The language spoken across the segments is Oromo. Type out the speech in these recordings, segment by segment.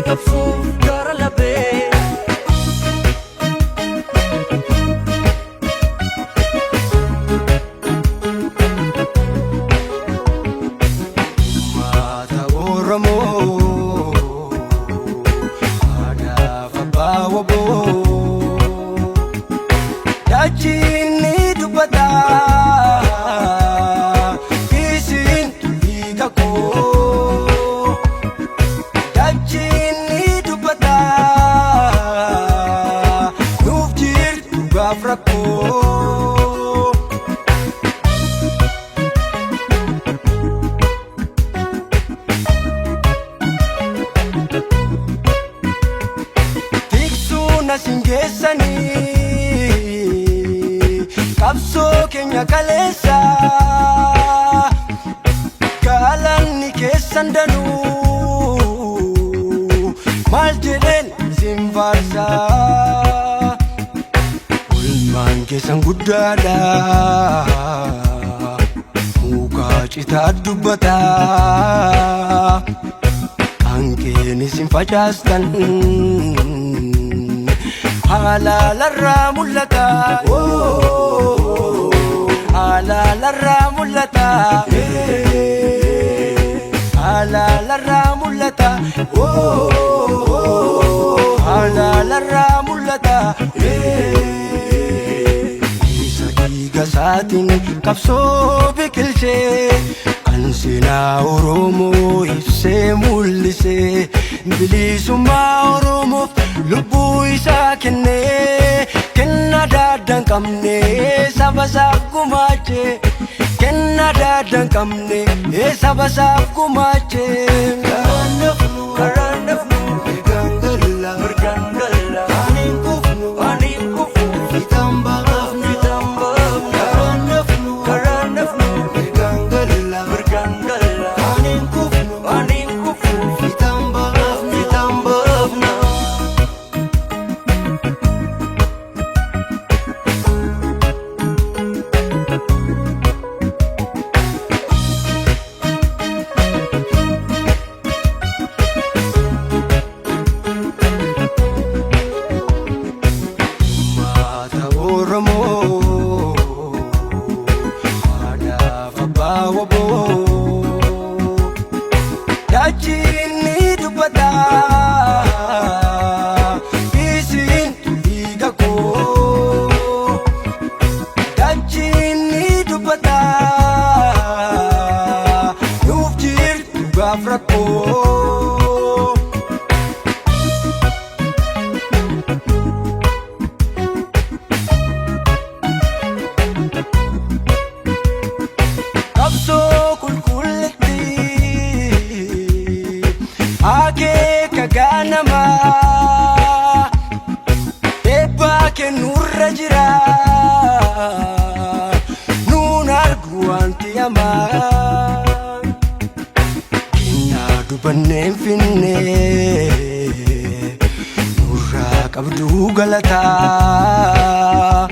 Qabsoof gara labee. Uummata Oromoo, haadhaaf abbaa woboo, dachiin ni dubbata, isin dhiiga koo. Dachiin ni dubbata, nuuf jirtu gaaf rakkoo. Tiksuun asin geessanii qabsoo keenya kaleessa, galanni keessan danuu, maal jedheen isin faarsa? Olmaan keessan guddaadha, muka citaa dubbata, qaanqeen isin facaastan halaalarraa mul'ata. Halaalarraa mul'ata. Halaalarraa mul'ata. Halaalarraa mul'ata. Isa dhiiga isaatiin qabsoo biqilchee, kan seenaa Oromoo ibsee mul'isee, bilisummaa Oromoof lubbuu isaa kennee, kenna daaddaa hin qabne saba isaaf gumaachee, kenna daaddaa hin qabne saba isaaf gumaachee. Karaan nafnu, Karaan nafnu, mirgaan galla, mirgaan galla, ani hin kufnu, ani hin kufu, fiixaan baafna. Fiixaan baafna. Karaan nafnu, Karaan nafnu, mirgaan galla, mirgaan galla, ani hin kufnu, ani hin kufu, fiixaan baafna. Fiixaan baafna. Uummata Oromoo, haadhaaf abbaa woboo, dachiin ni dubbata, isin dhiiga koo. Dachiin ni dubbata, nuuf jirtu gaaf rakkoo. Qabsoo qulqulleetti akeeka gaanamaa eebbaa kennurra jira, nuun argu wanti hamaa. Kennaa dubanneen finne, nurraa qabduu galataa,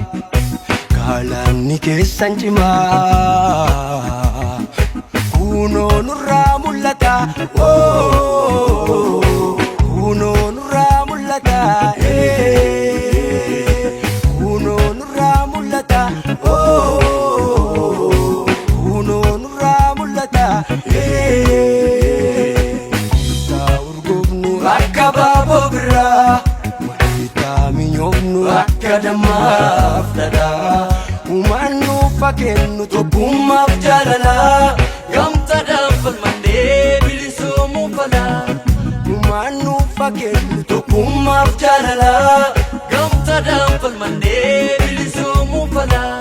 galanni keessan cimaa, kunoo nurraa mul'ata. Kunoo nurraa mul'ata. Kunoo nurraa mul'ata. Kunoo nurraa mul'ata. Taa urgoofnu Akka baaboo birraa, walitti minyoofnu akka dammaaf dhadhaa, Uumaan nuuf haa kennu tokkummaaf jaalalaa, gamtaadhaan falmannee bilisoomuu falaa. Uumaan nuuf haa kennu Tokkummaaf jaalalaa, gamtaadhaan falmannee bilisoomuu falaa.